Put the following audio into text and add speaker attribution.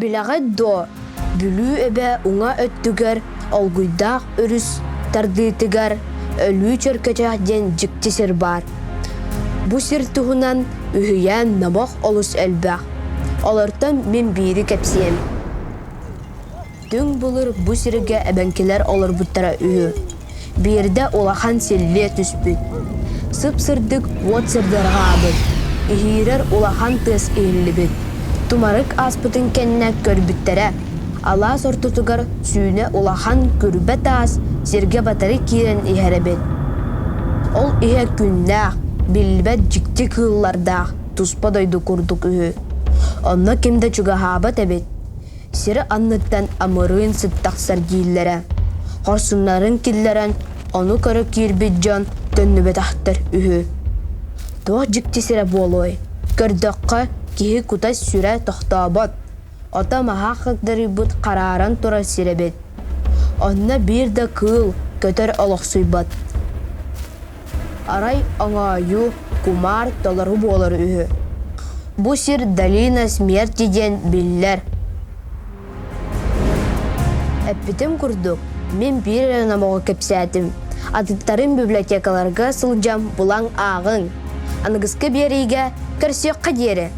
Speaker 1: Билэҕит дуо, Бүлүү эбэ уҥа өттүгэр Олгуйдаах өрүс тардыытыгар Өлүү Чөркөчөх диэн дьикти сир баар. Бу сир туһунан үһүйээн номох олус элбэх. Олортон мин биири кэпсиэм. Түҥ былыр бу сиргэ эбэҥкилэр олорбуттара үһү. Биирдэ улахан силлиэ түспүт. Сып-сырдык уот сырдырҕаабыт, иһиирэр улахан тыас иһиллибит. Тумарык ааспытын кэннэ көрбүттэрэ, алаас ортотугар сүүнэ улахан күрбэ таас сиргэ батары киирэн иһэр эбит. Ол иһэ күннээх, биллибэт дьикти кыыллардаах туспа дойду курдук үһү. Онно ким да чугаһаабат эбит. Сири анныттан амырыын сыт тахсар дииллэрэ. Хорсуннарын киллэрэн, ону көрө киирбит дьон төннүбэтэхтэр үһү. Туох дьикти сирэ буолуой? Көрдөххө, киһи кута-сүрэ тохтообот. Ото-маһа хагдарыйбыт харааран турар сир эбит. Онно биир да кыыл, көтөр олохсуйбат. Арай оҥоойуу, кумаар толору буолар үһү. Бу сир долина смерти диэн биллэр. Эппитим курдук, мин биир эрэ номоҕу кэпсээтим. Атыттарын библиотекаларга сылдьан булан ааҕыҥ. Аныгыскы биэриигэ көрсүөххэ диэри.